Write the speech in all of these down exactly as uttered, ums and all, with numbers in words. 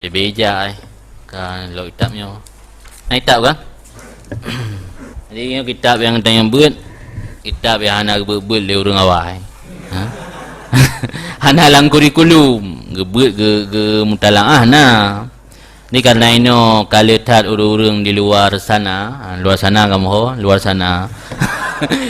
Leubeh ijak ai. Ka lok kitab nyoe. Na kitab kan? Jadi nyoe kitab nyang tanyoe beuet, kitab nyang hana geubeuet-beuet lé ureuëng awai. Ha? Hana lam kurikulum, geubeuet ge, geumutalaah na. Ni karena inoe ka le that ureuëng-ureuëng di luar sana, ha, luar sana kamoe ho, luar sana,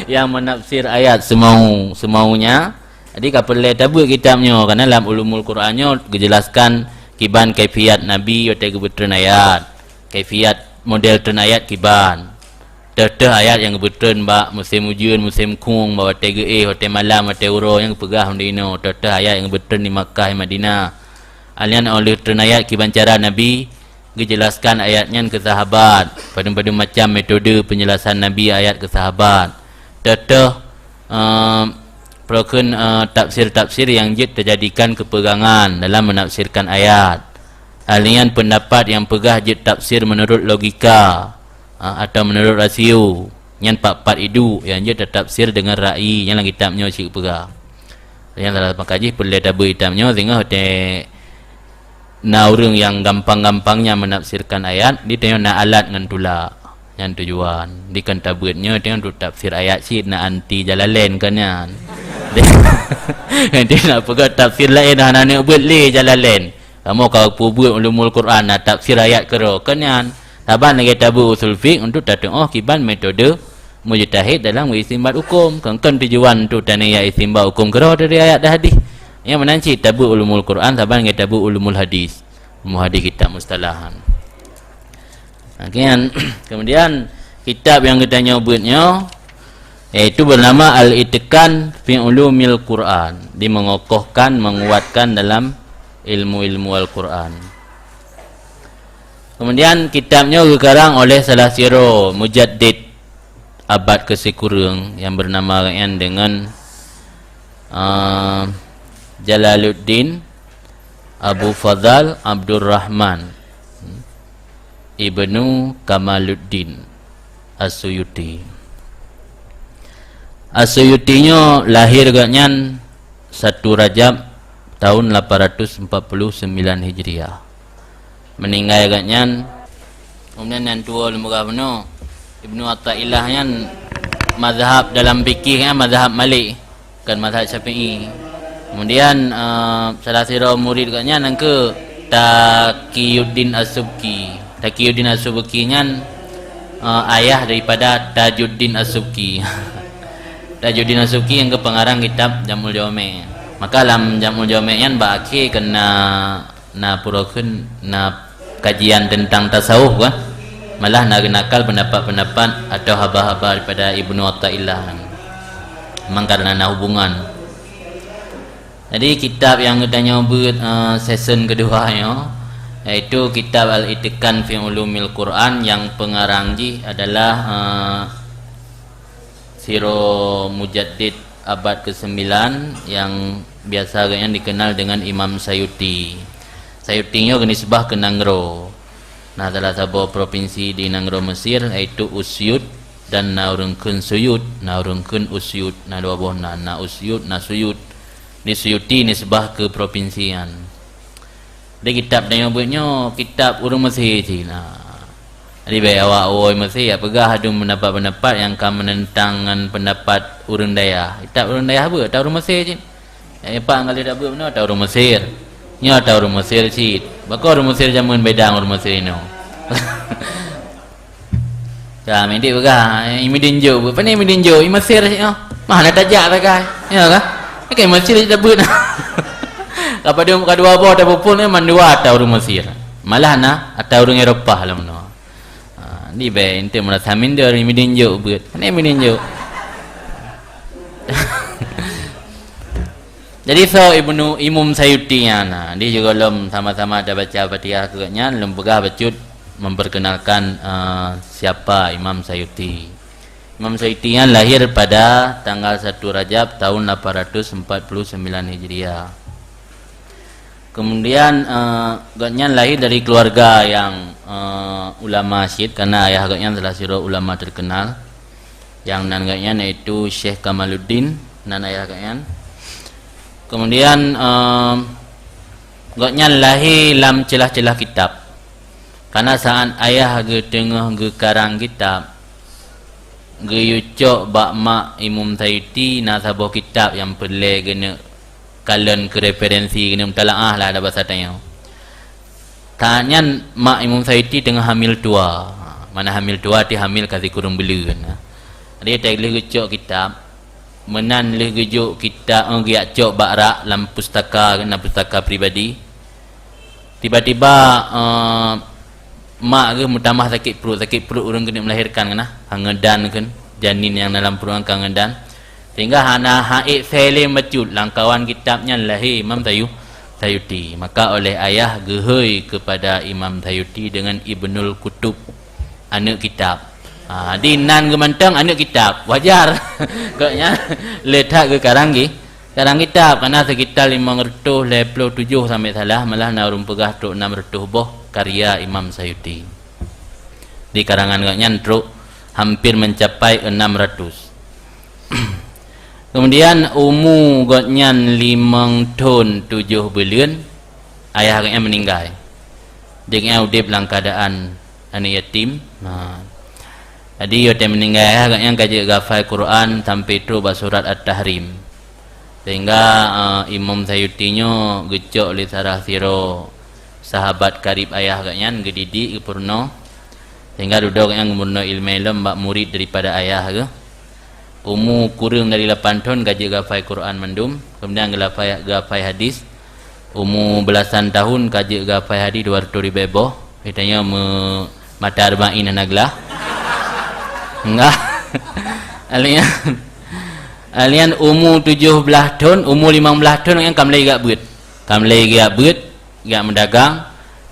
yang menafsir ayat semau, semaunya. Jadi ka peureulée tabeuet kitab nyoe, karena lam Ulumul Quran nyoe geujelaskan kiban kaifiat Nabi watée geubeutreun ayat, kaifiat model treun ayat kiban. Teuh-teuh ayat nyang geubeutreun bak musém ujeuen, musém khueng, bak watée geuéh, watée malam, watée uroe nyang geupeugah undinoe. Teuh-teuh ayat nyang geubeutreun di Makkah, Madinah. Alian óh lheueh treun ayat kiban cara Nabi geujelaskan ayat nyan keu sahabat. Padum-padum macam metode penjelasan Nabi ayat keu sahabat. Teuh-teuh, eh, peurokon, eh, tafsir-tafsir nyang jeuet teujadikan keupeugangan dalam menafsirkan ayat. Alian peundapat nyang peugah jeuet tafsir meunurot logika, eh, atau meunurot rasio. Nyan pat-pat iduek, nyang jeuet tatafsir deungon ra'yi, nyang lam kitab nyoe cit peugah. Nyang salah maka jih peureulée tabeuet kitab nyoe singoh tée na ureuëng nyang gampang-gampang nyan menafsirkan ayat, di tanyoe na alat ngon tulak. Nyan tujuan. Di kan tabeuet nyoe tanyoe untuk tafsir ayat cit na anti Jalalain kan nyan. Nanti na peugah tafsir laén hana neuk beuet lé Jalalain. Kamoe ka peubuet ulumul Quran na tafsir ayat keudroe kan nyan. Saban lagée tabeuet usul fiqh untuk tateuoh kiban metode mujtahid dalam meuistimbat huköm. Kon-kon tujuan untuk taniyak istimbat huköm keudroe dari ayat dan hadis. Nyang meunan cit tabeuet ulumul Quran saban lagée tabeuet ulumul hadis. Ulumul hadis kitab mustalahan. Nah, kemudian, kemudian kitab nyang geutanyoe beuet nyoe yaitu bernama Al-Itqan fi Ulumil Quran, di mengokohkan, menguatkan dalam ilmu-ilmu Al-Quran. Kemudian kitab nyoe geukarang oleh salah sidroe mujaddid abad keusikureueng yang bernama awaknyan dengan, ah, Jalaluddin Abu Fadhal Abdurrahman Ibnu Kamaluddin As-Suyuti. As-Suyuti nyoe lahir geuhnyan satu Rajab tahun lapan ratus empat puluh sembilan Hijriah. Meuninggai geuhnyan, kemudian nyang tuwoe lôn peugah bunoe, Ibnu Athaillah nyan mazhab dalam fikih nyan mazhab Malik, bukan mazhab Syafi'i. Kemudian, eh, salah sidroe murid geuhnyan nyan keuh Taqiyuddin As-Subki. Taqiyuddin As-Subki nyan, eh, ayah daripada Tajuddin As-Subki. Tajuddin As-Subki nyang geupeungarang kitab Jam'ul Jawami'. Maka lam Jam'ul Jawami' nyan bak akhé keunan na pura kheun na kajian teuntang tasawuf kan? Malah na geunakal peundapat-peundapat atau haba-haba daripada Ibnu Athaillah kan. Memang karena na hubungan. Jadi kitab nyang geutanyoe beuet, eh, season keudua nyoe, yaitu kitab Al-Itqan fi Ulumil Quran nyang peungarang jih adalah, eh, sidroe mujaddid abad kesembilan yang biasa geuhnyan dikenal dengan Imam Sayuti. Sayuti nyoe geunisbah keu nanggroe. Na salah saboh propinsi di nanggroe Mesir, yaitu Usyut, dan na ureuëng kheun Suyut, na ureuëng kheun Usyut, na dua boh nan, na Usyut, na Suyut. Di Suyuti nisbah keu propinsi nyan. Di kitab tanyoe beuet nyoe kitab ureuëng Mesir cit na. Jadi bèk awak woe Mesir, ya peugah adum peundapat-peundapat nyang ka meunentang ngon peundapat ureuëng dayah. Kitab ureuëng dayah beuet, ata ureuëng Mesir cit. Ya, pat ngaleh dak beuet bunoe, ata ureuëng Mesir. Nyoe ata ureuëng Mesir cit. Bak kah ureuëng Mesir jameun beda ngon ureuëng Mesir inoe. Ka, midik peugah, eh, i Midin jok. Pane Midin jok? I Mesir cit nyoe. Mah na tajak sagai. Ya kah? Oke, Mesir cit tabeuet. Ka padum, ka dua boh tapeuphon, eh, mandua ata ureuëng Mesir. Malah na ata ureuëng Eropah lam nyoe. Ha, ni bèk ente meurasa minder, i Midin jok beuet. Pane Midin jok? Jadi soe Ibnu Imam Sayuti nyan, nah, di sigohlom sama-sama tabaca Fatihah keu gobnyan, lôn peugah bacut memperkenalkan, eh, siapa Imam Sayuti. Imam Sayuti nyan lahir pada tanggal satu Rajab tahun lapan ratus empat puluh sembilan Hijriah. Kemudian, eh, gobnyan lahir dari keluarga yang, eh, ulama cit, karena ayah gobnyan salah sidroe ulama terkenal. Yang nan gobnyan yaitu Syekh Kamaluddin, nan ayah gobnyan. Kemudian, em, Gobnyan lahé lam ceulah-ceulah kitab. Karena saat ayah geuteungoh geukarang kitab, geuyue cok bak mak Imam Sayuti na saboh kitab nyang peureulée geuneuk kalon keu referensi, geuneuk mutalaah lah ada basa tanyoe. Saat nyan mak Imam Sayuti teungoh hamil tua. Mana hamil tua, ti hamil ka sikureueng buleuen. Jadi, watée lheueh geucok kitab, meunan lheueh geujok kitab, eh, geujak cok bak rak lam pustaka, na pustaka pribadi. Tiba-tiba, eh, mak geuh meutamah sakét pruet, sakét pruet ureuëng keuneuk melahirkan keunan, ka ngeudan kheun, janin nyang dalam pruet ka ngeudan. Sehingga hana ha'ék sélém bacut lam kawan kitab nyan lahé Imam Sayu-, Sayuti. Maka oleh ayah geuhôi kepada Imam Sayuti dengan Ibnul Qutub, aneuëk kitab. Ha, di nan geuh mantong aneuëk kitab, wajar. Gobnyan le that geukarang gi-, karang kitab, karena sekitar limong reutôh lhée ploh tujoh sampoe salah, malah na ureuëng peugah trok enam reutôh boh karya Imam Sayuti. Di karangan gobnyan trok hampir mencapai enam ratus. Kemudian umu gobnyan limong thon tujoh buleuen, ayah gobnyan meuninggai. Gobnyan udeb lam keuadaan aneuëk yatim. Ha. Jadi, watée meuninggai ayah gobnyan ka jeuet geuhafai Quran sampai trok bak surat At-Tahrim. Sehingga, eh, Imam Sayuti nyoe geucok lé salah sidroe sahabat karib ayah gobnyan, geudidik, geupeurunoe. Sehingga dudoe gobnyan geumeurunoe iéleumé lom bak murid daripada ayah geuh. Umu kureueng dari lapan thon ka jeuet geuhafai Quran mandum, kemudian geulafai-, geuhafai hadis. Umu beulasan tahun ka jeuet geuhafai hadis dua reutôh ribée boh. Geutanyoe meu-, mata arba'in hana geulah. Enggak. Alian, alian umu tujoh blaih thon, umu limong blaih thon nyan ka mulai geujak beuet. Ka mulai geujak beuet, geujak meudagang,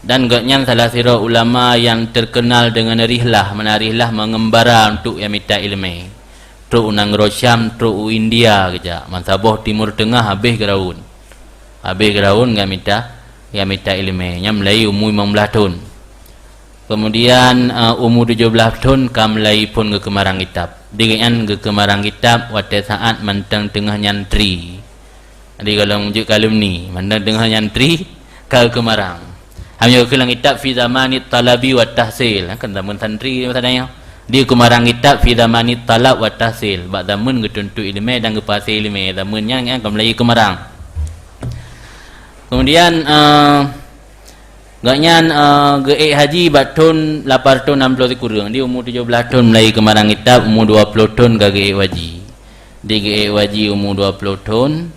dan gobnyan salah sidroe ulama nyang terkenal dengan rihlah, mana rihlah mengembara untuk nyang mita iéleumé. Trok u nanggroe Syam, trok u India geujak, meusaboh Timur Teungah habéh geuraun. Habéh geuraun geujak mita, geujak mita iéleumé. Nyan mulai umu limong blaih thon. Kemudian, eh, umu tujoh blaih thon ka mulai phon geukeumarang kitab. Di gobnyan geukeumarang kitab watée saat mantong teungoh nyantri. Jadi, gohlom jeuet alumni, mantong teungoh nyantri ka geukeumarang. Hamyo keu lam kitab fi zamani talabi wa tahsil, kan zaman santri masa nyoe. Di keumarang kitab fi zamani talab wa tahsil, bak zaman geutuntut iéleumé dan geupeuhasé iéleumé. Zaman nyan, nyan ka mulai keumarang. Kemudian, eh, gobnyan, eh, geuék haji bak thon lapan reutôh enam ploh sikureueng. Di umu tujoh blaih thon mulai keumarang kitab, umu dua ploh thon ka geuék haji. Di geuék haji umu dua ploh thon,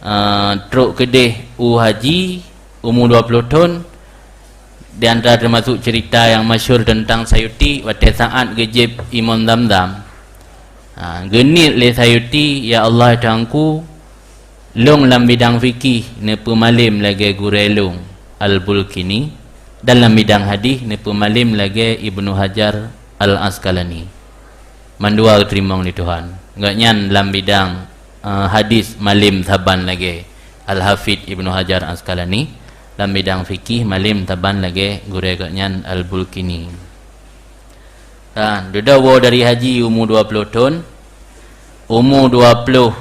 eh, trok keudeh u haji umu dua ploh thon. Di antara teumasok cerita nyang masyhur teuntang Sayuti, watée saat geujieb imon Zamzam, ha, geuniet lé Sayuti, "Ya Allah, Tuhanku, lôn lam bidang fikih neupeumalém lagée gurée lôn Al-Bulqini, dan lam bidang hadis neupeumalém lagée Ibnu Hajar Al-Asqalani." Mandua geuteurimong lé Tuhan. Gobnyan lam bidang, eh, hadis malém saban lagée Al-Hafidz Ibnu Hajar Asqalani, lam bidang fikih malém saban lagée gurée gobnyan Al-Bulqini. Kan, dudoe woe dari haji umu dua ploh thon, umu dua ploh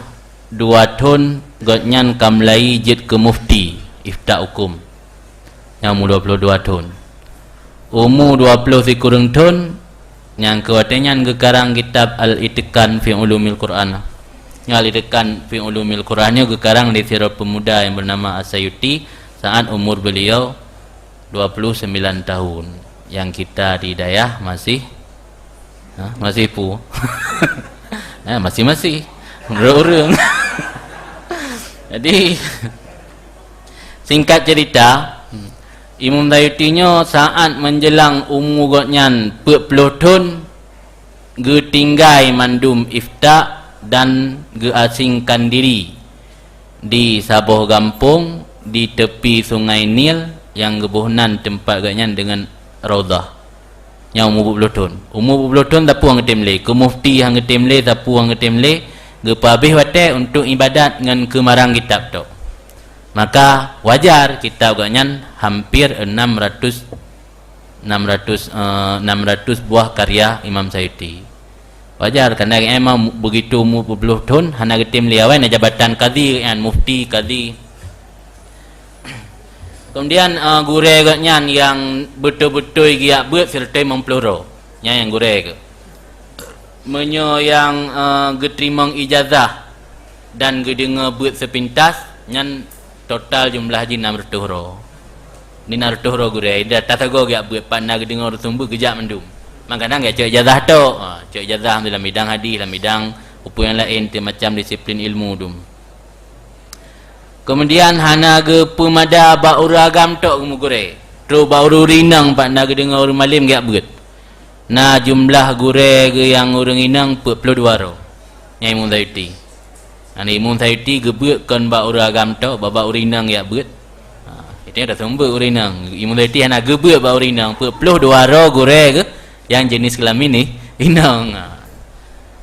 dua thon gobnyan ka mulai jeuet keu mufti, ifta huköm. Nyang umu dua ploh dua thon. Umu dua ploh sikureueng thon, nyang keu watée nyan geukarang kitab Al-Itqan fi Ulumil Quran. Nyang Al-Itqan fi Ulumil Quran nyoe geukarang lé sidroe peumuda nyang beunama As-Sayuti saat umur beliau dua puluh sembilan tahun. Nyang kita di dayah masih Ha, masih pu. Ha, masih-masih. Menurut ureuëng. Jadi, singkat cerita, Imam Sayuti nyoe saat menjelang umu gobnyan peuet ploh thon, geutinggai mandum ifta dan geuasingkan diri di saboh gampông di tepi Sungai Nil nyang geuboh nan teumpat gobnyan deungon Raudhah. Nyang umu peuet ploh thon. Umu peuet ploh thon sapeue nyang geutem lé. Keu mufti nyang geutem lé, sapeue nyang geutem lé, geupeuhabéh watée untuk iébadat ngon keumarang kitab tok. Maka wajar kitab gobnyan hampir enam ratus, enam ratus, eh, enam ratus buah karya Imam Sayuti. Wajar, karena memang begitu umu peuet ploh thon, hana geutem lé awai na jabatan kadhi, kan, mufti, kadhi. Kemudian, eh, gurée geuh nyan nyang beutôi-beutôi geujak beuet sireutoh limong ploh droe. Nyan nyang gurée geuh. Meunyoe nyang, eh, geuteurimong ijazah dan geudeungoe beuet seupintas, nyan total jumlah jih nam reutôh droe. Di nam reutôh droe gurée, di ata sagoe geujak beuet, pat na geudeungoe ureuëng sumbeue geujak mandum. Mangkana geujak cok ijazah tok. Ha, cok ijazah lam bidang hadis, lam bidang peue nyang laén, tieb macam disiplin ilmu dum. Keumudian hana geupeumada bak ureuëng agam tok geumeugurée. Trok bak ureuëng inong pat na geudeungoe ureuëng malem geujak beuet. Na jumlah gurée geuh nyang ureuëng inong peuet ploh dua droe. Nyan Imam Sayuti. Nyan Imam Sayuti geubeuet kon bak ureuëng agam tok, bak, bak ureuëng inong geujak beuet. Ha, itu dah seumeubeuet ureuëng inong. Imam Sayuti hana geubeuet bak ureuëng inong, peuet ploh dua droe gurée geuh nyang jeuneuh keulamin inong. Ha.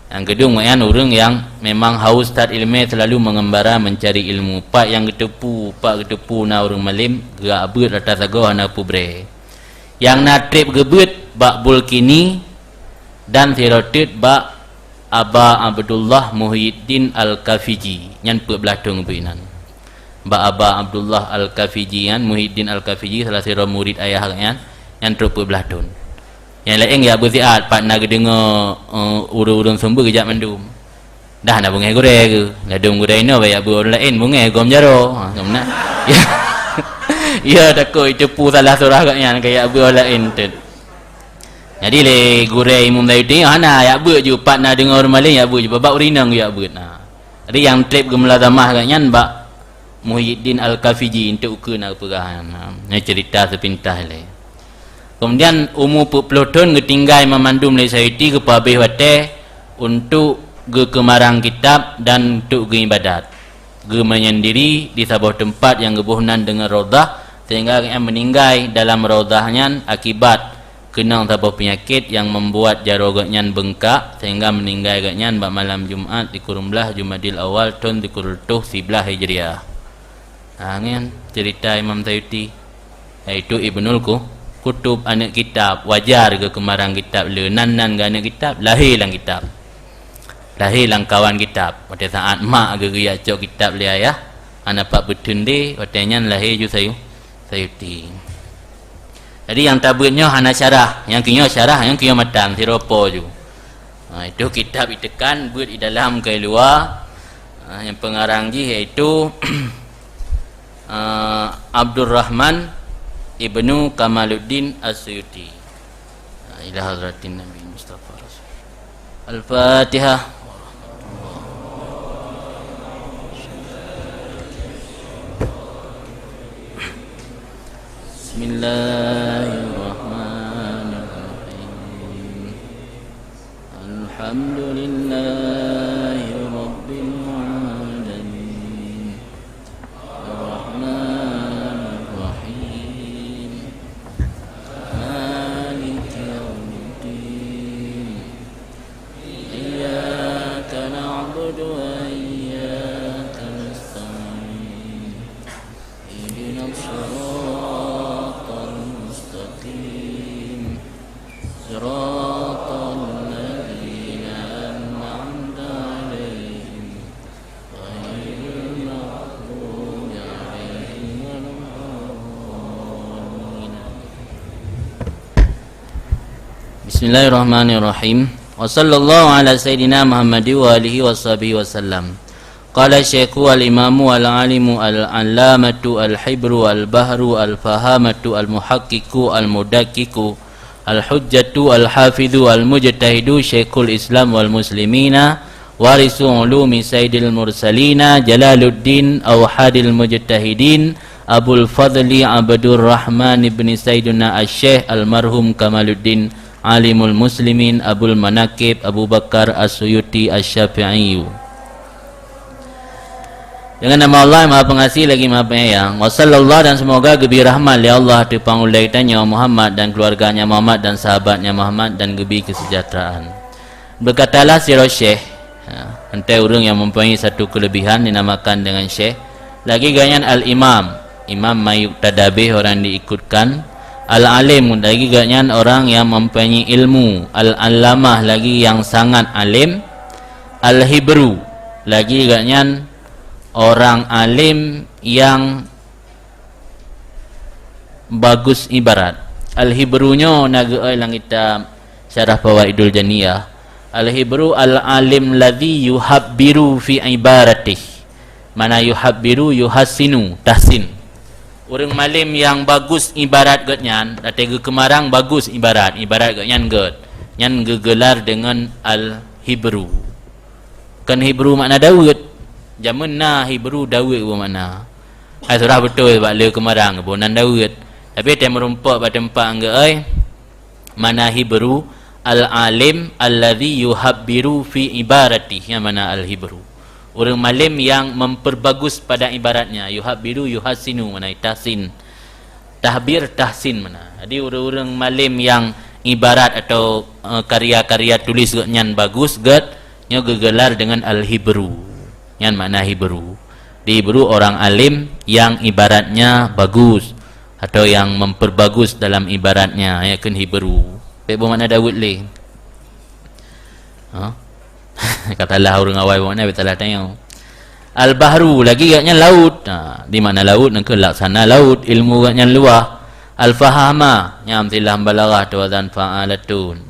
Nyang keudua, nyan ureuëng nyang memang haus that ileumé, selalu mengembara mencari ilmu. Pat nyang geuteupeue, pat geuteupeue na ureuëng malem, geujak beuet ata sagoe hana peubrée. Nyang na treb geubeuet bak Bulqini dan sidroe teuk bak Aba Abdullah Muhyiddin Al-Kafiji, nyan peuet blaih thon geubeuet inan. Bak Aba Abdullah Al-Kafiji nyan, Muhyiddin Al-Kafiji, salah sidroe murit ayah geuh nyan, nyan trok peuet blaih thon. Nyang laén geujak beuet siat, pat na geudeungoe, eh, ureuëng-ureuëng sumbeue geujak mandum. Dah na beungéh gurée geuh, ladôm gurée inoe bak jak beuet ureuëng laén, beungéh gom jaroe. Ha, ka meunan. Ya, takot jiteupeue salah surah geuh nyan, ka jak beuet ureuëng laén teuk. Jadi lé gurée Imam Sayuti hana jak beuet ju, pat na deungoe ureuëng malem jak beuet ju, bak ureuëng inong jak beuet. Ha. Jadi nyang treb geumeulazamah geuh nyan bak Muhyiddin Al-Kafiji, eunteuk ukeue na geupeugah nyan. Nyan ceurita seupintas lé. Keumudian umu peuet ploh thon geutinggai banmandum lé Sayuti, geupeuhabéh watée untuk geukeumarang kitab dan untuk geuibadat. Geumenyendiri di saboh teumpat nyang geuboh nan deungon Raudhah, sehingga gobnyan meuninggai dalam Raudhah nyan akibat keunong saboh peunyakét nyang membuat jaroe gobnyan beungkak, sehingga meuninggai gobnyan bak malam Jumat di kureueng blaih Jumadil Awal thon sikureueng reutôh siblaih Hijriah. Ha, nyan ceurita Imam Sayuti, yaitu Ibnul Ku-, Kutub, aneuëk kitab. Wajar geukeumarang kitab le, nan-nan geuh aneuëk kitab, lahé lam kitab. Lahé lam kawan kitab. Watée saát mak geuh geujak cok kitab lé ayah, hana pat beuteun deh, watée nyan lahé ju Sayu-, Sayuti. Jadi nyang tabeuet nyoe hana syarah, nyang keunyoe syarah, nyang keunyoe matan, sidroe po ju. Ha, itu kitab iteukan beuet i dalam keu i luwa. Ha, nyang peungarang jih yaitu, eh, Abdurrahman Ibnu Kamaluddin As-Suyuti. Ha, ila hadratin Nabi Mustafa Rasul. Al-Fatihah. Bismillahirrahmanirrahim. الحمد لله رب العالمين. الرحمن الرحيم. مالك يوم الدين. إياك نعبد وإياك نستعين. اهدنا الصراط المستقيم. صراط الذين أنعمت عليهم. غير المغضوب عليهم ولا الضالين. بسم الله الرحمن الرحيم. وصلى الله على سيدنا محمد وآله وصحبه وسلم. قال الشيخ الإمام العالم العلامة الحبر البحر الفهامة المحقق المدقق الحجة الحافظ المجتهد شيخ الإسلام والمسلمين وارث علوم سيد المرسلين جلال الدين أوحد المجتهدين أبو الفضل عبد الرحمن بن سيدنا الشيخ المرحوم كمال الدين عالم المسلمين أبو المناقب أبو بكر السيوطي الشافعي. Dengan nama Allah yang Maha Pengasih lagi Maha Penyayang. Wa sallallahu, dan semoga geubri rahmat lé Allah ateueh panghulée geutanyoe Muhammad dan keluarganya Muhammad dan sahabatnya Muhammad dan geubri kesejahteraan. Berkatalah sidroe syekh, ha, antai ureuëng yang mempunyai satu kelebihan dinamakan dengan syekh. Lagi gobnyan al-imam, imam man yuqtada bih, orang diikutkan. Al-alim, lagi gobnyan orang yang mempunyai ilmu. Al-allamah, lagi yang sangat alim. Al-hibru, lagi gobnyan orang alim yang bagus ibarat. Al-Hibru nyoe na geuéh lam kitab Syarah Fawaidul Janiyah. Al-Hibru al-alim ladzi yuhabbiru fi ibaratih. Mana yuhabbiru, yuhassinu, tahsin. Ureuëng malem nyang bagus ibarat geuhnyan, até geukeumarang bagus ibarat, ibarat geuhnyan gét. Nyan geugeular deungon Al-Hibru. Kon Hibru makna Daud. Jameun na Hibru Daud beu makna. Hai surah beutôi bak le keumarang beu nan Daud. Tapi tém meurumpok bak teumpat geuéh, mana Hibru, al-alim alladzi yuhabbiru fi ibaratih, nyang mana Al-Hibru. Ureuëng malem nyang memperbagus pada ibaratnya, yuhabbiru yuhassinu, mana tahsin. Tahbir tahsin mana. Jadi ureuëng-ureuëng malem nyang ibarat atau, eh, karya-karya tulis geuhnyan bagus gét, nyoe geugeular deungon Al-Hibru. Nyan makna Hibru. Di Hibru orang alim yang ibaratnya bagus atau yang memperbagus dalam ibaratnya, ya kan Hibru. Pek bermakna Daud lé. Ha? Katalah ureuëng awai bermakna, betalah tanya. Al-bahru, lagi geuhnyan laut. Ha, di mana laut, nyan keuh laksana laut, ilmu geuhnyan luah. Al-fahama, nyam silah balaghah tu wazan fa'alatun.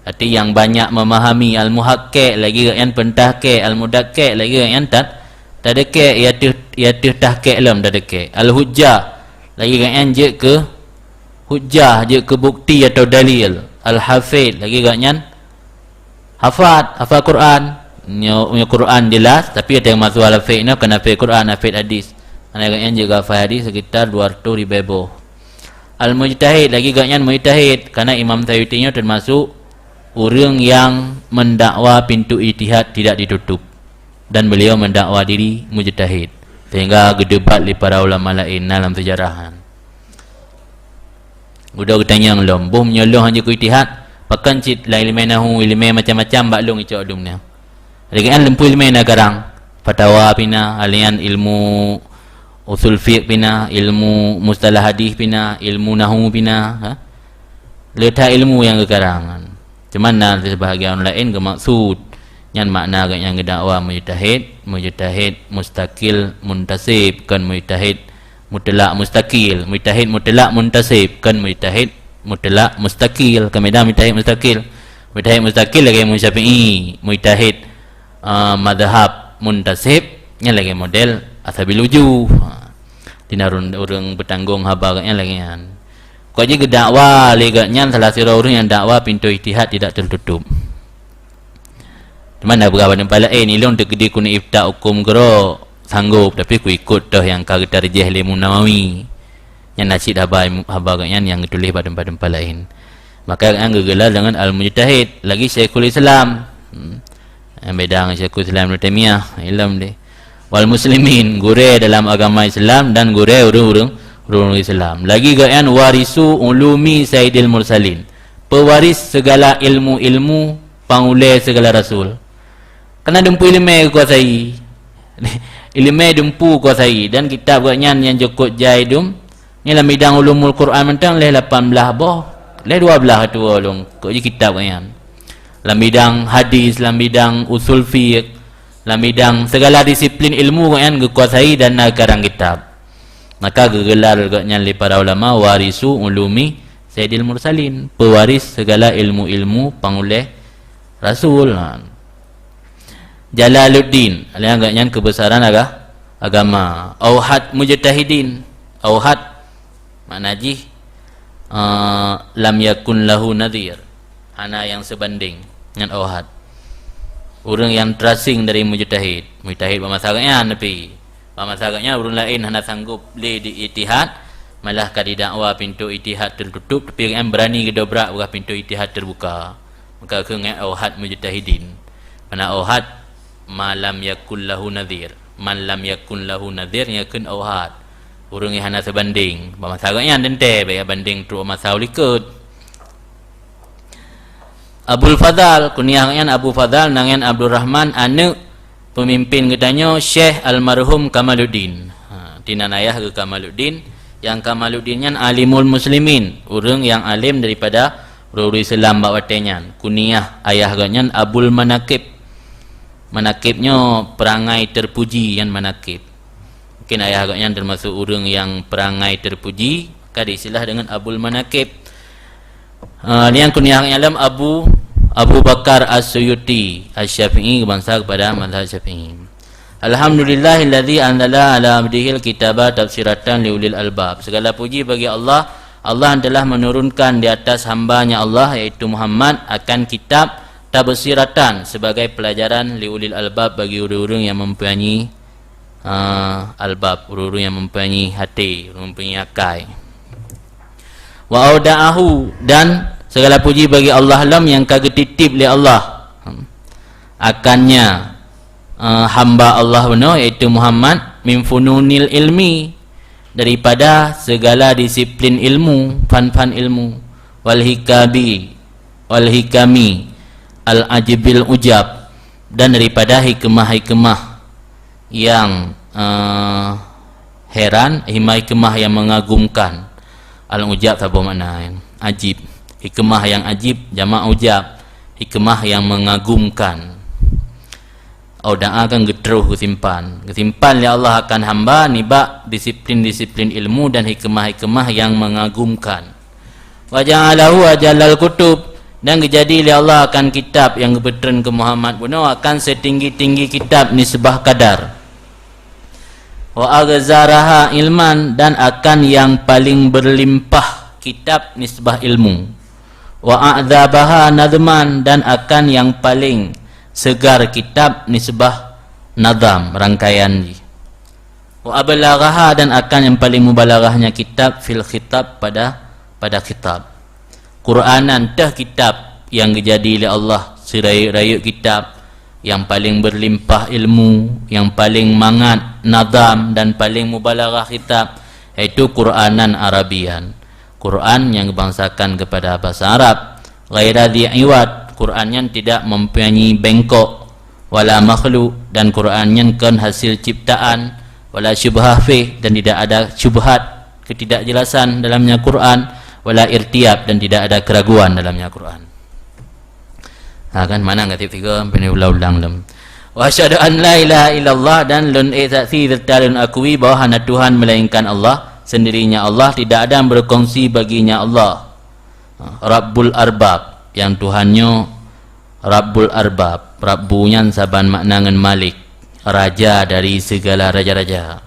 Arti yang banyak memahami. Al-muhaqqiq, lagi geuhnyan pentahqiq. Al-mudaqqiq, lagi geuhnyan tad-, tadeukék, ya teuh, ya teuh tahqiq lom tadeukék. Al-hujjah, lagi geuhnyan jeuet keu hujjah, jeuet keu bukti atau dalil. Al-hafiz, lagi geuhnyan hafat, hafal Quran. Nyoe, nyoe Quran jelas, tapi ada yang masuk al-hafiz nyoe, kon hafiz Quran, hafiz hadis. Karena geuhnyan jeuet hafal hadis sekitar dua ratus ribu boh. Al-mujtahid, lagi geuhnyan mujtahid, karena Imam Sayuti nyoe termasuk ureuëng yang mendakwa pintu ijtihad tidak ditutup. Dan beliau mendakwa diri mujtahid, sehingga geudebat lé para ulama laén na lam sejarah nyan. Udah geutanyong lom, boh meunyoe lôn hana keu ijtihad, pakon cit lam ileumé nahu, ileumé macam-macam bak lôn icok dum nyan. Lagée nyan lumpui ileumé na karang, fatawa pih na, alian ilmu usul fiqh pih na, ilmu mustalah hadis pih na, ilmu nahu pih na, ha? Le that ilmu nyang geukarang. Cuman na sibahagian laén geumaksud. Nyan makna geuhnyan geudakwa mujtahid, mujtahid mustaqil muntasib, kon mujtahid mutlak mustaqil. Mujtahid mutlak muntasib, kon mujtahid mutlak mustaqil. Kon beda mujtahid mustaqil. Mujtahid mustaqil lagée Imam Syafi'i, mujtahid, ah, mazhab muntasib, nyan lagée model ashabil wujuh. Ha. Di na ureuëng, ureuëng beutanggong haba geuhnyan lagée nyan. Kok jih geudakwa lé geuhnyan salah sidroe ureuëng nyang dakwa pintoe ijtihad tidak tertutup. Teuma na beurapa teumpat laén, ilôn teukeudi keuneuk ifta huköm keudroe sanggôp, tapi kuikot toh nyang ka geutarjih lé Imam Nawawi. Nyan na cit haba, haba geuhnyan nyang geutuléh bak teumpat-teumpat laén. Maka geuhnyan geugelar deungon Al-Mujtahid, lagi Syekhul Islam. Hmm. Nyang beda ngon Syekhul Islam Ibnu Taimiyah, ilom deh. Wal muslimin, gurée dalam agama Islam dan gurée ureuëng-ureuëng, ureuëng-ureuëng Islam. Lagi geuhnyan warisu ulumi Sayyidil Mursalin, pewaris segala ilmu-ilmu pangulée segala rasul. Kana dumpu ileumé geukuasai. Ileumé dumpu kuasai dan kitab geuhnyan nyang jukôt jai dum Nyan lam bidang ulumul Quran mantong lhée lapan blaih boh, lhée dua blaih tuwoe lôn kok jih kitab nyan. Lam bidang hadis, lam bidang usul fiqh, lam bidang segala disiplin ilmu gobnyan geukuasai dan na karang kitab. Maka geugelar gobnyan lé para ulama warisu ulumi Sayyidil Mursalin, pewaris segala ilmu-ilmu panguléh Rasul. Ha. Jalaluddin, aliran gobnyan keubesaran aga-, agama. Auhad mujtahidin. Auhad makna jih, eh, lam yakun lahu nadhir. Hana nyang seubandéng ngon auhad. Ureuëng nyang teurasing dari mujtahid. Mujtahid bak masa gobnyan tapi Bak masa gobnyan ureuëng laén hana sanggôp lé di ijtihad, malah ka didakwa pintoe ijtihad teututup, tapi gobnyan beurani geudobrak beurah pintoe ijtihad teubuka. Maka kheun ngon auhad mujtahidin. Mana auhad, ma lam yakun lahu nadhir. Man lam yakun lahu nadhir, nyan kheun auhad. Ureuëng nyang hana seubandéng. Bak masa gobnyan teuntée, baya bandéng trok masa u likot. Abul Fadhal, kunyah gobnyan Abu Fadhal, nan gobnyan Abdurrahman, aneuëk peumimpén geutanyoe Syekh Almarhum Kamaluddin. Ha, tinan ayah geuh Kamaluddin, nyang Kamaluddin nyan alimul muslimin, ureuëng nyang além daripada ureuëng Islam bak watée nyan. Kunyah ayah gobnyan Abul Manaqib. Manaqib nyoe perangai terpuji nyan manaqib. Mungkin ayah gobnyan termasuk ureuëng nyang perangai terpuji, Ka diistilah dengan Abul Manaqib. Ah, nyang kunyah nyan lom Abu, Abu Bakar As-Suyuti Asy-Syafi'i, geubansa kepada mazhab Syafi'i. Alhamdulillahilladzi anzala ala abdihil kitaba tafsiratan liulil albab. Segala puji bagi Allah, Allah yang telah menurunkan di atas hamba-Nya Allah, yaitu Muhammad, akan kitab tafsiratan sebagai pelajaran liulil albab bagi ureuëng-ureuëng yang mempunyai, ah, albab, ureuëng-ureuëng yang mempunyai hati, ureuëng mempunyai akai. Wa auda'ahu, dan segala puji bagi Allah lom yang ka geutitip lé Allah akannya, eh, hamba Allah bunoe, yaitu Muhammad, min fununil ilmi, daripada segala disiplin ilmu, fan-fan ilmu, wal hikabi, wal hikami, al ajibil ujab, dan daripada hikmah-hikmah yang, eh, heran, hikmah-hikmah yang mengagumkan. Al-ujab saboh makna, ajib. Hikmah yang ajib, jamak ujab. Hikmah yang mengagumkan. Auda'a kan geutroh, geusimpan. Geusimpan lé Allah akan hamba nibak disiplin-disiplin ilmu dan hikmah-hikmah yang mengagumkan. Wa ja'alahu ajallal kutub, dan geujadi lé Allah akan kitab nyang geupeutreun keu Muhammad bunoe akan seutinggi-tinggi kitab nisbah kadar. Wa aghzaraha ilman, dan akan yang paling berlimpah kitab nisbah ilmu. Wa a'dzabaha nadhman, dan akan yang paling segar kitab nisbah nadham, rangkaian jih. Wa ablaghaha, dan akan yang paling mubalaghahnya kitab fil khitab, pada, pada khitab. Qur'anan, teuh kitab nyang geujadi lé Allah, seurayeuk-rayeuk kitab, nyang paling berlimpah ilmu, nyang paling mangat nadham dan paling mubalaghah khitab, yaitu Qur'anan Arabian. Qur'an nyang geubangsakan kepada bahasa Arab. Ghaira dzi iwad, Qur'an nyan tidak mempunyai bengkok, wala makhluk, dan Qur'an nyan kon hasil ciptaan, wala syubhah fih, dan tidak ada syubhat, ketidakjelasan dalamnya Qur'an, wala irtiab, dan tidak ada keraguan dalamnya Qur'an. Ha kan, mana ngatik tiga, bini ulang-ulang lom. Wa asyhadu an la ilaha illallah, dan lôn ék saksi serta lôn akui bahwa hana Tuhan melainkan Allah, sendirinya Allah, tidak ada yang berkongsi baginya Allah. Ha, Rabbul Arbab, yang Tuhan nyoe Rabbul Arbab, Rabbu nyan saban makna ngon Malik, raja dari segala raja-raja.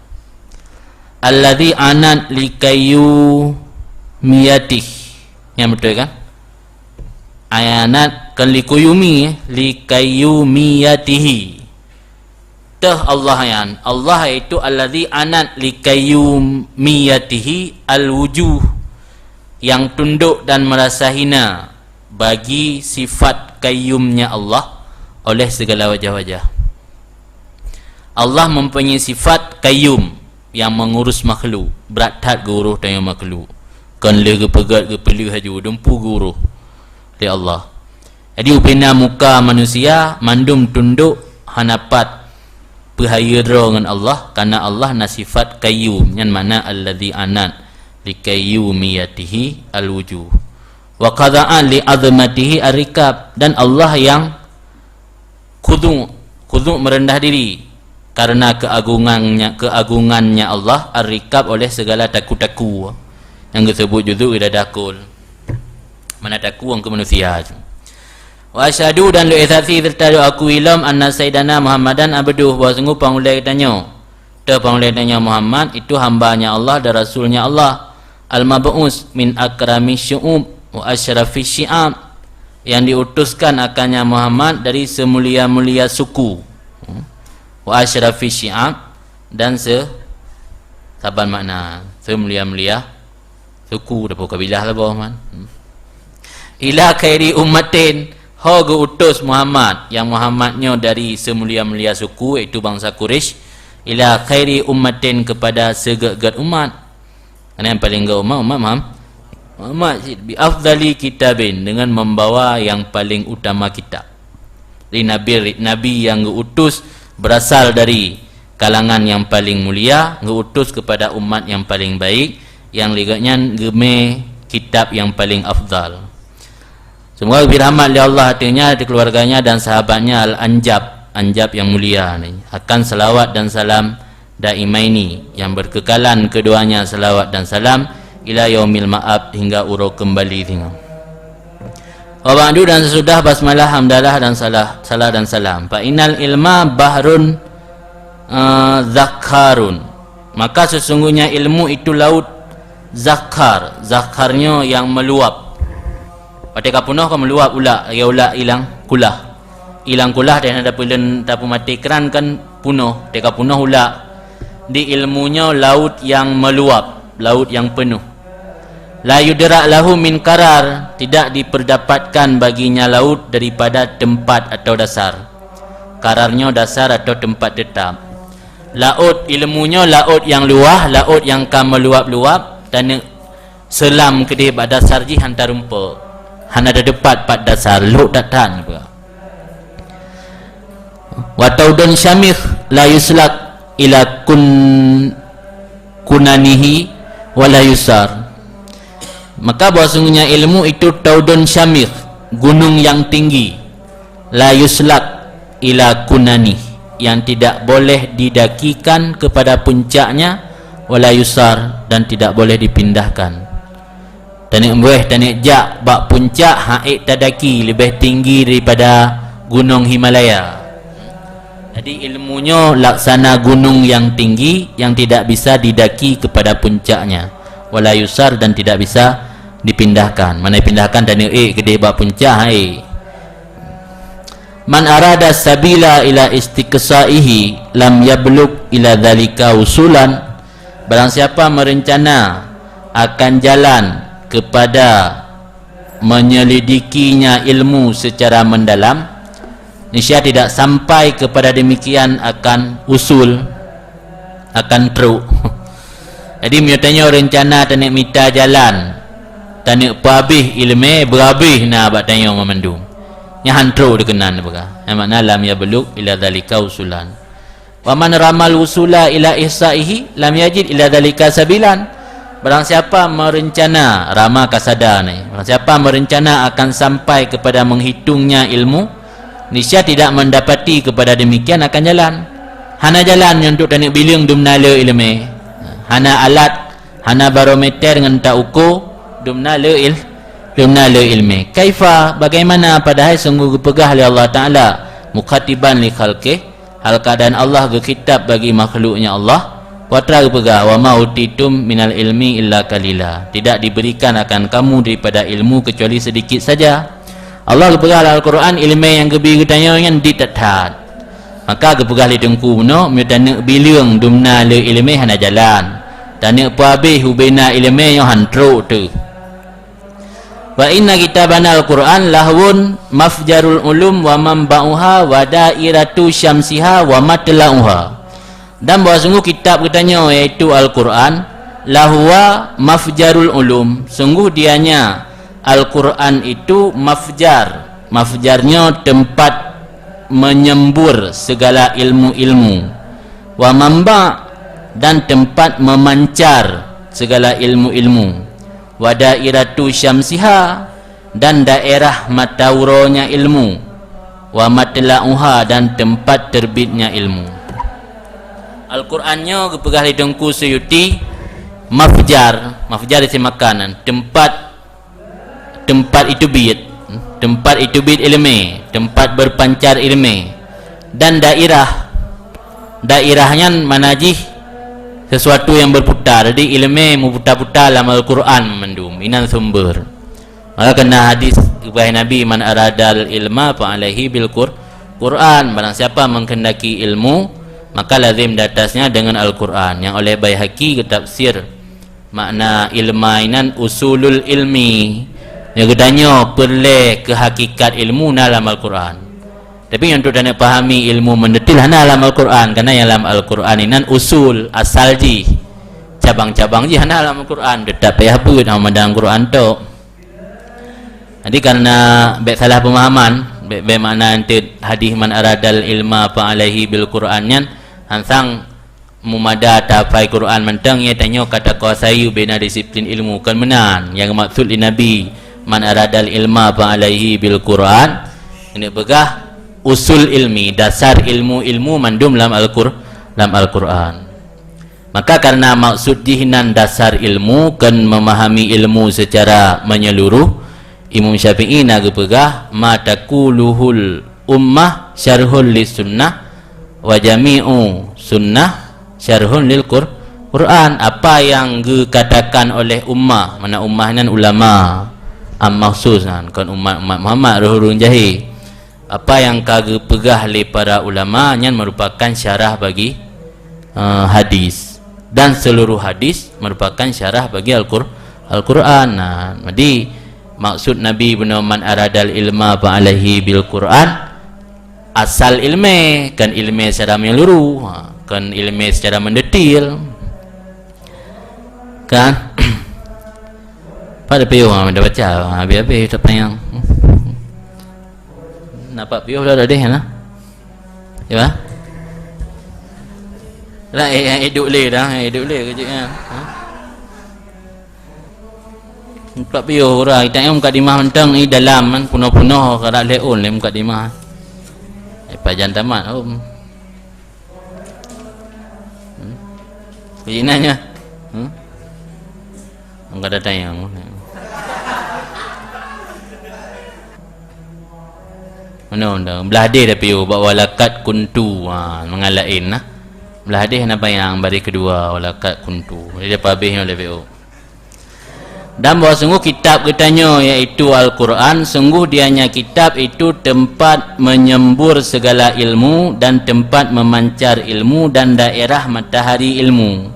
Alladzi anat likayyumiyatih. Yang betul kan? Anat kan likuyumi, eh, likayyumiyatihi. Teuh Allah nyan, Allah yaitu alladzi anat likayyumiyatihi alwujuh, yang tunduk dan merasa hina bagi sifat kayyumnya Allah oleh segala wajah-wajah. Allah mempunyai sifat kayyum, yang mengurus makhluk, brat that geuurôh tanyoe makhluk. Kon lheueh geupeugét geupeuleueh laju, dumpu geuurôh lé Allah. Jadi ubena muka manusia mandum tunduk hana pat peuhayeue droe ngon Allah, karena Allah na sifat kayyum, nyan makna alladzi anat likayyumiyatihi alwujuh. Wa khadha'a li azmatihi arrikab, dan Allah yang khudu', khudu' merendah diri karena keagungannya, keagungannya Allah, arrikab oleh segala taku-taku. Nyang geusebut juduk idada kul. Mana taku nyang keu manusia tu. Wa asyhadu, dan lôn saksi serta lôn akui lom, anna sayyidana Muhammadan abduh, bahwa sungguh panghulée geutanyoe. Teuh panghulée geutanyoe Muhammad itu hamba-Nya Allah dan rasul-Nya Allah. Al-mab'us min akrami syu'ub wa asyrafi syi'ab, yang diutuskan akannya Muhammad dari semulia-mulia suku, hmm, wa asyrafi syi'ab, dan se-, saban makna, semulia-mulia suku, dapur kabilah lah boh man. Hmm. Ila khairi ummatin, ho geuutus Muhammad, yang Muhammad nyoe dari semulia-mulia suku, iaitu bansa Quraisy, ila khairi ummatin, kepada segét-gét umat. Karena yang paling gét umat, umat Muhammad. Muhammad cit, bi afdali kitabin, dengan membawa yang paling utama kitab. Jadi Nabi, Nabi yang geuutus berasal dari kalangan yang paling mulia, geuutus kepada umat yang paling baik, yang lé gobnyan geumé kitab yang paling afdal. Semoga geubri rahmat lé Allah ateueh nyan, ateueh keluarganya dan sahabatnya al-anjab, anjab yang mulia ni. Akan salawat dan salam daimaini, yang berkekalan keduanya salawat dan salam, ila yaumil ma'ab, hingga uroe keumbali singoh. Wa ba'du, dan sesudah basmalah, hamdalah dan salah, salah dan salam. Fa innal ilma bahrun, eh, zakharun. Maka sesungguhnya ilmu itu laut zakhar. Zakharnya yang meluap. Watée ka peunoh ka meuluap ulak, ya ulak ilang kulah. Ilang kulah dan ada peulen tapeumaté kran kan peunoh, teuka peunoh ulak. Di ilmu nyoe laut yang meluap, laut yang penuh. La yudrak lahu min karar, tidak diperdapatkan baginya laut daripada tempat atau dasar. Karar nyoe dasar atau tempat tetap. Laut ilmu nyoe laut yang luah, laut yang ka meluap-luap, taneuk selam keudeh bak dasar jih han tarumpok. Hana teudepat pat dasar, lhok that-that peugah. Wa taudun syamikh la yuslak ila kun-, kunanihi wa la yusar. Maka bahwasanya ilmu itu taudun syamikh, gunung yang tinggi, la yuslak ila kunani, yang tidak boleh didakikan kepada puncaknya, wala yusar, dan tidak boleh dipindahkan. Taneuk meuweh, taneuk jak bak puncak, han ék tadaki, leubeh tinggi daripada gunung Himalaya. Jadi ilmu nyoe laksana gunung yang tinggi yang tidak bisa didaki kepada puncaknya, wala yusar, dan tidak bisa dipindahkan. Mana dipindahkan, taneuk ék keudeh bak puncak, han ék. Man arada sabila ila istiqsaihi lam yablug ila dzalika usulan. Barang siapa merencana akan jalan kepada menyelidikinya ilmu secara mendalam, niscaya tidak sampai kepada demikian akan usul, akan trok. Jadi meunyoe tanyoe rencana taneuk mita jalan, taneuk peuhabéh ileumé, beuhabéh na bak tanyoe meumandum. Nyan han trok dikeunan peugah. Nyang makna lam yablug ila dzalika usulan. Wa man ramal usula ila ihsaihi lam yajid ila dzalika sabilan. Barang siapa merencana, rama kasada ni, barang siapa merencana akan sampai kepada menghitungnya ilmu, niscaya tidak mendapati kepada demikian akan jalan. Hana jalan nyoe untuk taneuk bileueng dumna le ileumé. Hana alat, hana barometer ngon ta uko dumna le il-, dumna le ileumé. Kaifa, bagaimana, padahai sungguh geupeugah lé Allah Taala, mukhatiban li khalqih, hal keadaan Allah geukhitab bagi makhluknya Allah, peue atra geupeugah, "Wa ma utitum minal ilmi illa qalila." Tidak diberikan akan kamu daripada ilmu kecuali sedikit saja. Allah geupeugah lam Al-Quran, ileumé nyang geubi geutanyoe nyan dit that-that. Maka geupeugah lé Teungku bunoe, meunyoe taneuk bileueng dumna le ileumé hana jalan. Taneuk peuhabéh ubena ileumé nyoe han trok teuh. Wa inna kitabana Al-Quran lahwun mafjarul ulum wa manba'uha wa dairatu syamsiha wa matla'uha. Dan bahwa sungguh kitab geutanyoe, yaitu Al-Quran, lahuwa mafjarul ulum, sungguh dianya Al-Quran itu mafjar, mafjarnya tempat menyembur segala ilmu-ilmu, wa manba', dan tempat memancar segala ilmu-ilmu, wa dairatu syamsiha, dan daerah matauronya ilmu, wa matla'uha, dan tempat terbitnya ilmu. Al-Quran nyoe geupeugah lé Teungku Suyuti mafjar, mafjar isi makanan, tempat, tempat itu bit, tempat itu bit ileumé, tempat berpancar ileumé, dan dairah, dairah nyan mana jih sesuatu yang berputar, jadi ileumé meuputa-puta lam Al-Quran mandum, inan sumber. Maka kena hadis geupeugah Nabi, "Man aradal ilma fa alaihi bil Qur-, Quran." Barang siapa menghendaki ilmu, maka lazim di atasnya dengan Al-Quran. Yang oleh Baihaqi geutafsir makna ilma inan usulul ilmi. Nyang geutanyoe peureulée keu hakikat ilmu na lam Al-Quran. Tapi nyang untuk taneuk pahami ilmu meuneuteuil hana lam Al-Quran, karena yang lam Al-Quran inan usul, asal jih. Cabang-cabang jih hana lam Al-Quran, teutap payah beuet, hana mandang Quran tok. Jadi karena bék salah pemahaman, bék, bék makna enteuk hadis "Man aradal ilma fa alaihi bil Quran" nyan, hansang meumada tahafai Quran mantong, ya tanyoe ka takuasai ubena disiplin ilmu, kon meunan. Nyang maksud lé Nabi, "Man aradal ilma fa alaihi bil Quran", ini peugah usul ilmi, dasar ilmu-ilmu mandum lam Al-Qur-, lam Al-Quran. Maka karena maksud jih nan dasar ilmu, kon memahami ilmu secara menyeluruh, Imam Syafi'i na geupeugah, "Ma taquluhul ummah syarhun lis sunnah, wa jami'u sunnah syarhun lil Qur-, Quran." Apa yang geukatakan oleh ummah, mana ummah nan ulama, am makhsus nan, kon umat, umat Muhammad, roh ureuëng jahé. Apa yang ka geupeugah lé para ulama nyan merupakan syarah bagi, eh, hadis, dan seluruh hadis merupakan syarah bagi Al-Qur-, Al-Quran. Nah, jadi maksud Nabi bunoe, "Man aradal ilma fa alaihi bil Quran", asal ilmé, kon ilmé secara menyeluruh, ha, kon ilmé secara mendetil. Kan? Pat piôh, ha, dah baca, ha, habis-habis tak payang. Nampak piôh dah, dah deh, nah. Ya, bah? Lah, eh, eh, hidup lé dah, eh, hidup lé kejut, ya. Ha? Nampak piôh orang, kita yang mukadimah mentang, eh, dalam, kan, punoh-punoh, karat leon, lé mukadimah. Eh, pajan tamat, om. Hmm? Kejut nanya. Hmm? Angkat datang yang. Mana undang? Belah hadis dah piôh, bak walakad kuntu. Ha, mangat laén nah. Belah hadis hana payang, baris kedua, walakad kuntu. Jadi, dah habis nyoe dah piôh. Dan bahwa sungguh kitab geutanyoe, yaitu Al-Quran, sungguh dianya kitab itu tempat menyembur segala ilmu dan tempat memancar ilmu dan daerah matahari ilmu.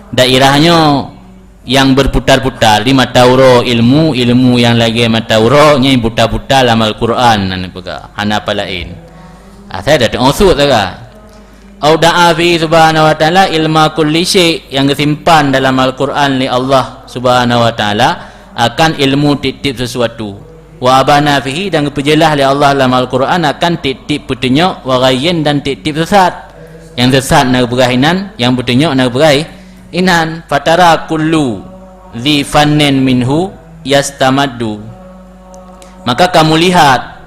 Daerah nyoe nyang berputar-putar, di mata uroe ilmu, ilmu nyang lagée mata uroe, nyan putar-putar lam Al-Quran, nan peugah, hana apa laén. Asai dah teuosot sagai. Auda'a fi subhanahu wa ta'ala ilma kulli syai', yang geusimpan dalam Al-Quran lé Allah Subhanahu wa Ta'ala akan ilmu tiep-tiep sesuatu. Wa abana fihi, dan geupeujeulaih lé Allah lam Al-Quran akan tiep-tiep peutunyok, wa ghayyin, dan tiep-tiep sesat. Nyang sesat na geupeugah inan, nyang peutunyok na geupeugah inan. Fatara kullu dzi fannin minhu yastamaddu. Maka kamu lihat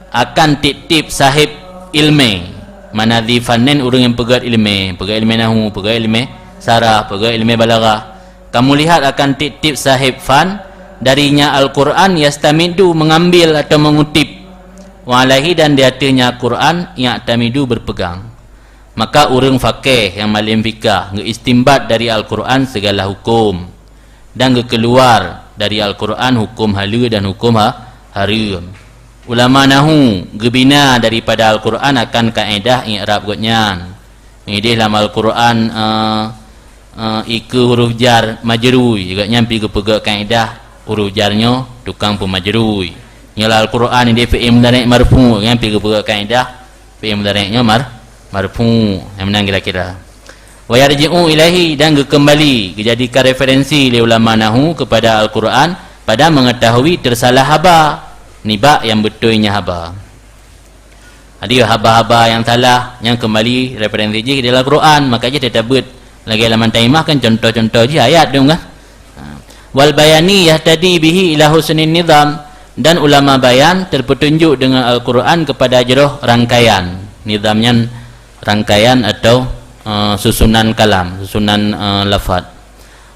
akan tiep-tiep sahib ilmé. Mana dzi fannin ureuëng nyang peugét ilmé, peugét ilmé nahu, peugét ilmé sarah, peugét ilmé balaghah. Kamu lihat akan tiep-tiep sahib fan, darinya Al-Quran yastamiddu, mengambil atau mengutip. Wa alaihi, dan di atasnya Quran, ya'tamidu, berpegang. Maka ureuëng fakih nyang malém fikah geuistimbat dari Al-Quran segala hukum, dan geukeuluar dari Al-Quran hukum haleue dan hukum ha-, hareuem. Ulama nahu geubina daripada Al-Quran akan kaedah i'rab gobnyan. Ideh lam Al-Quran, eh, eh, ikeue huruf jar majrui, gobnyan pi geupeugét kaedah huruf jar nyoe tukang peumajrui. Nyoe lam Al-Quran ideh fi'il mudhari' marfu', gobnyan pi geupeugét kaedah fi'il mudhari' nyoe mar-, marfu'. Nyang meunan kira-kira. Wa yarji'u ilaihi, dan geukeumbali, geujadikan referensi lé ulama nahu kepada Al-Quran pada mengetahui tersalah haba nibak nyang beutôi nyan haba. Jadi haba-haba nyang salah, nyang keumbali referensi jih di dalam Quran, maka jih teutabeuet lagée lam Taimah kan contoh-contoh jih ayat dong kan. Ha. Wal bayani yahtadi bihi ila husnin nizam, dan ulama bayan terpetunjuk dengan Al-Quran kepada jroh rangkaian. Nizam nyan rangkaian atau, eh, susunan kalam, susunan, eh, lafaz.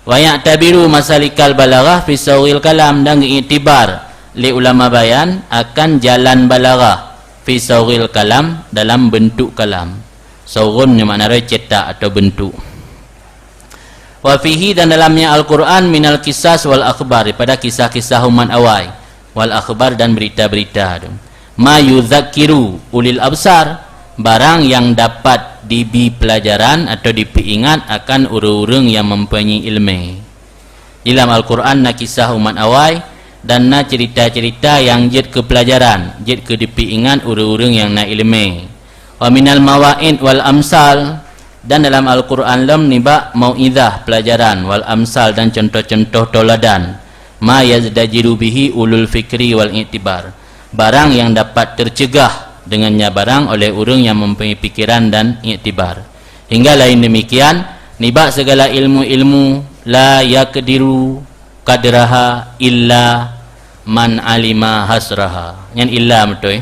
Wa ya'tabiru masalikal balaghah fi sauril kalam, dan geuiktibar lé ulama bayan akan jalan balaghah fi sauril kalam, dalam bentuk kalam. Saurun ni makna cetak atau bentuk. Wa fihi, dan dalamnya Al-Quran, minal kisas wal akhbar, daripada kisah-kisah umat awai, wal akhbar, dan berita-berita tu. Ma yuzakkiru ulil absar, barang yang dapat dibi pelajaran atau dipeuingat akan ureuëng-ureuëng yang mempunyai ilmu. Di dalam Al-Quran na kisah umat awai dan na cerita-cerita yang jeuet keu pelajaran, jeuet keu dipeuingat ureuëng-ureuëng yang na ilmu. Wa minal mawaid wal amsal, dan dalam Al-Quran lom nibak mauizah, pelajaran, wal amsal, dan contoh-contoh tauladan, ma yazdajiru bihi ulul fikri wal i'tibar, barang yang dapat tercegah dengannya barang oleh ureuëng yang mempunyai pikiran dan iktibar. Hingga lain demikian, nibak segala ilmu-ilmu, la yaqdiru qadraha illa man alima hasraha. Nyan illa beutôi.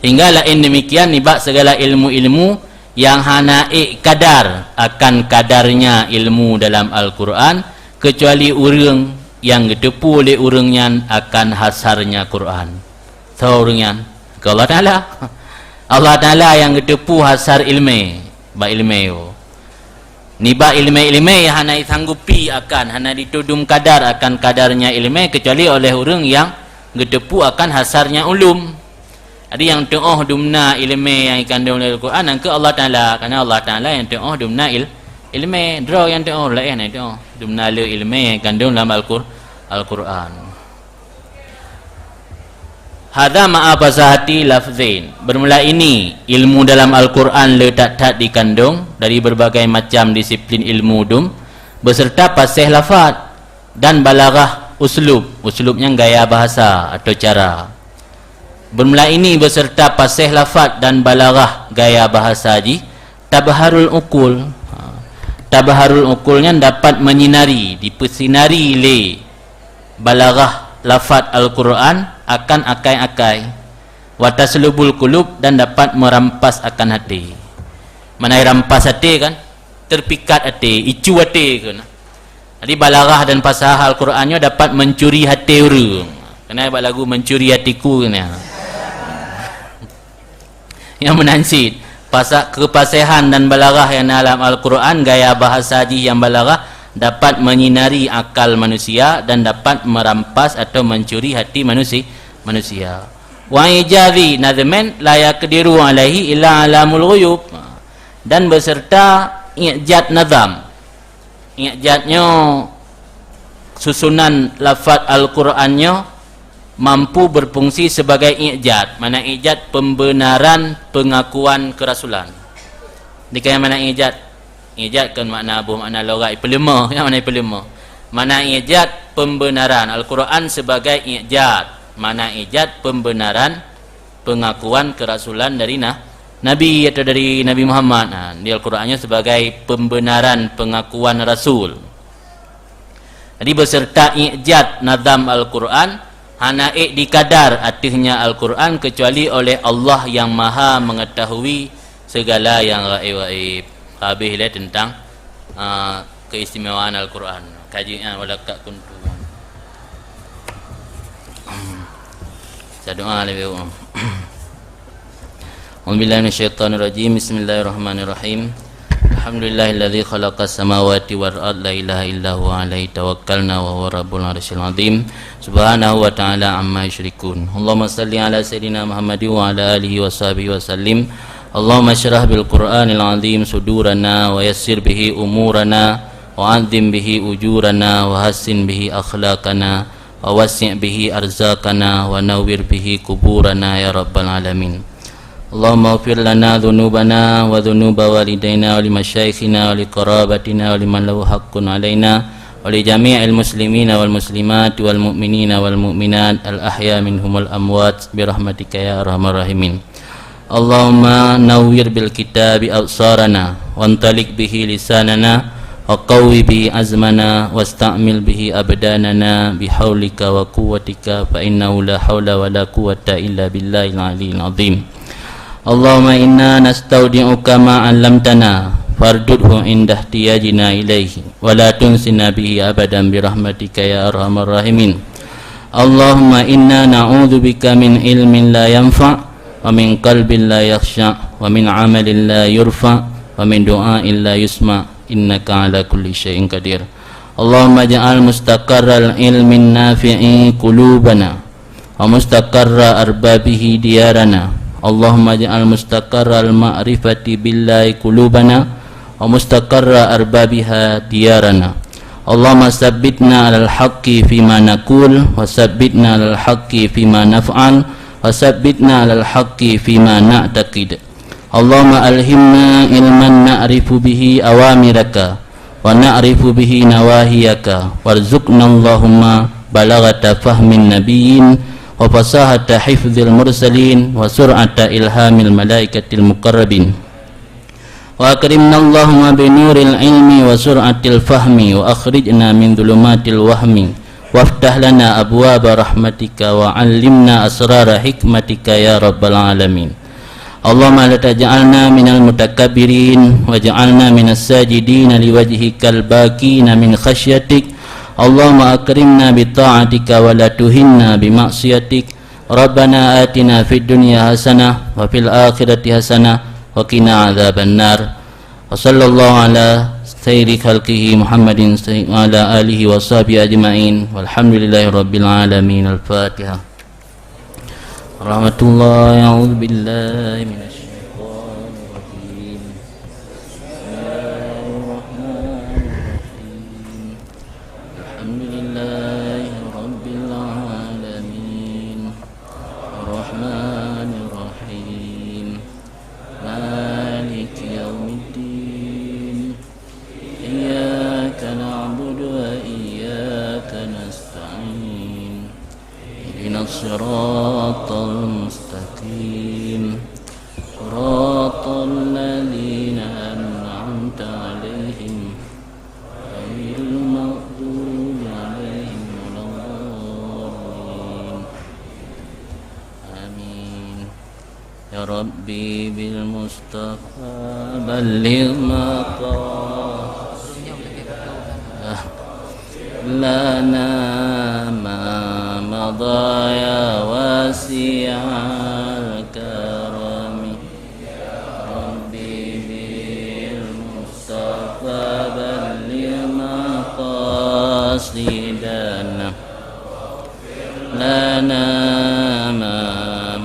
Hingga lain demikian, nibak segala ilmu-ilmu, nyang hana ék kadar akan kadarnya ilmu dalam Al-Quran, keucuali ureuëng nyang geuteupeue lé ureuëng nyan akan hasarnya Quran. Soe ureuëng nyan? Keu Allah Taala. Allah Taala nyang geuteupeue hasar iéleumé, bak iéleumé nyoe. Nibak iéleumé-iéleumé nyang hana jisanggupi akan, hana jitudum kadar akan kadarnya iéleumé, keucuali oleh ureuëng nyang geuteupeue akan hasarnya ulum. Jadi nyang teuôh dumna iéleumé nyang jikandong lé Al-Quran, nyan keuh Allah Taala, karena Allah Taala nyang teuôh dumna il-, iéleumé, droe nyang teuôh, laén nyang teuôh dumna le iéleumé nyang jikandong lam Al-Qur-, Al-Quran. Hadza ma'a fasahati lafzin. Bermula ini, ilmu dalam Al-Quran le that-that jikandong dari berbagai macam disiplin ilmu dum, beserta paséh lafaz dan balaghah uslub. Uslub nyan gaya bahasa atau cara. Bermula ini beserta paséh lafaz dan balaghah gaya bahasa jih, tabharul uqul. Ha. Tabharul uqul nyan dapat menyinari, dipeusinari lé balaghah lafaz Al-Quran akan akai-akai. Wa taslubul qulub, dan dapat merampas akan hati. Mana rampas hati kan? Terpikat hati, icu hati kan? Jadi balaghah dan fasahah Al-Quran nyoe dapat mencuri hati ureuëng. Keunan bak lagu mencuri hatiku keunan. Nyang meunan cit, pasa-, keupaséhan dan balaghah nyang na lam Al-Quran, gaya bahasa jih nyang balaghah, dapat menyinari akal manusia dan dapat merampas atau mencuri hati manusi-, manusia. Wa ijazi nazmin la yaqdiru alaihi illa alamul ghuyub. Dan beserta i'jaz nazam. I'jaz nyoe susunan lafaz Al-Quran nyoe mampu berfungsi sebagai i'jaz, makna i'jaz pembenaran pengakuan kerasulan. Dikaya makna i'jaz, i'jaz kan makna boh makna logat, ipeuleumah, ya makna ipeuleumah. Makna i'jaz pembenaran Al-Quran sebagai i'jaz, makna i'jaz pembenaran pengakuan kerasulan dari na-, Nabi atau dari Nabi Muhammad. Ha, di Al-Quran nyoe sebagai pembenaran pengakuan rasul. Jadi beserta i'jaz nazam Al-Quran, hana ék dikadar ateuhnya Al-Quran kecuali oleh Allah yang Maha Mengetahui segala yang gaib-gaib. Habis lé tentang, ah, keistimewaan Al-Quran. Kaji, ah, wala qad kuntu. Saya doa lebih awal. A'udzubillahi minasyaitonirrajim. Bismillahirrahmanirrahim. Alhamdulillahilladzi khalaqas samawati wal ard la ilaha illa huwa alaihi tawakkalna wa huwa rabbul arsyil azim. Subhanahu wa ta'ala amma yusyrikun. Allahumma salli ala sayyidina Muhammadin wa ala alihi wa sahbihi wa sallim. Allahumma syrah bil Qur'anil azim sudurana wa yassir bihi umurana wa azim bihi ujurana wa hassin bihi akhlaqana wa wasi' bihi arzaqana wa nawwir bihi quburana ya rabbal alamin. Allahumma ighfir lana dzunubana wa dzunuba walidaina wa limasyaikhina wa liqarabatina wa liman lahu haqqun alaina wa li jami'il muslimina wal muslimat wal mu'minina wal mu'minat al ahya minhum wal amwat bi rahmatika ya arhamar rahimin. Allahumma nawwir bil kitabi absarana, wantaliq bihi lisanana, wa qawwi bihi azmana, wasta'mil bihi abdanana, bihaulika wa quwwatika, fa innahu la haula wa la quwwata illa billahil aliyyil azim. Allahumma inna nastaudi'uka ma 'allamtana, fardudhu 'inda ihtiyajina ilaihi, wa la tunsina bihi abadan bi rahmatika ya arhamar rahimin. Allahumma inna na'udzubika min ilmin la yanfa', wa min qalbin la yakhsha', wa min amalin la yurfa', wa min du'ain la yusma', innaka ala kulli syai'in qadir. Allahumma ij'al mustaqarral ilmin nafi'i qulubana, wa mustaqarra arbabihi diyarana. Allahumma ij'al mustaqarral ma'rifati billahi qulubana, wa mustaqarra arbabiha diyarana. Allahumma sabbitna alal haqqi fima naqul, wa sabbitna alal haqqi fima naf'al, wa sabbitna alal haqqi fima na'taqid. Allahumma alhimna ilman na'rifu bihi awamiraka, wa na'rifu bihi nawahiyaka, warzuqna Allahumma balaghata fahmin nabiyyin, wa fasahata hifdzil mursalin, wa sur'ata ilhamil malaikatil muqarrabin. Wa akrimna Allahumma bi nuril ilmi wa sur'atil fahmi wa akhrijna min dhulumatil wahmi waftah lana abwaba rahmatika wa 'allimna asrara hikmatika ya rabbal alamin. اللهم لا تجعلنا من المتكبرين، واجعلنا من الساجدين لوجهك الباكين من خشيتك. اللهم أكرمنا بطاعتك ولا تهنا بمعصيتك. ربنا آتنا في الدنيا حسنة وفي الآخرة حسنة وقنا عذاب النار. وصلى الله على خير خلقه محمد وعلى آله وصحبه أجمعين. والحمد لله رب العالمين. الفاتحة. ورحمة الله. أعوذ بالله من الشيطان الرجيم. بسم الله الرحمن الرحيم. الحمد لله رب العالمين. الرحمن الرحيم. مالك يوم الدين. إياك نعبد وإياك نستعين. اهدنا الصراط المستقيم. صراط الذين أنعمت عليهم غير المغضوب عليهم ولا الضالين. آمين. يا ربي بالمصطفى بلغ مقاصدنا. لنا ما مضى يا واسع الكرم. ربي بالمصطفى بلغ مقاصدنا. لنا ما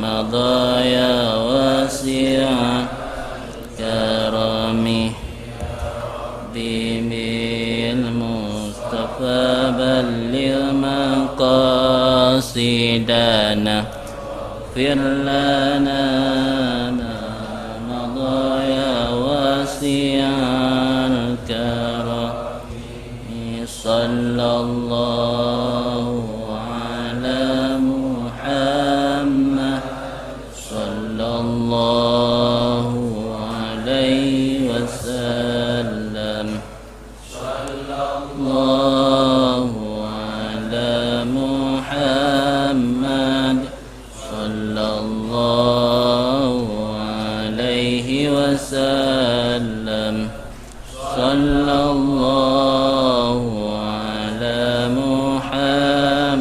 مضى يا واسع الكرم. بالمصطفى بلغ مقاصدنا. اغفر لنا ما مضى يا واسع الكرم. صلى الله على محمد. صلى الله عليه وسلم. صلى الله على محمد. صلى الله عليه وسلم. صلى الله على محمد.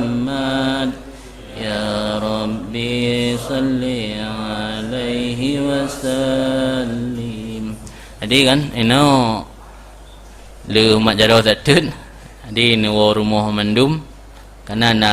يا ربي صل عليه وسلم. Jadi kan, inoe le umat jaroe that teut. Jadi neuwoe rumoh mandum, karena na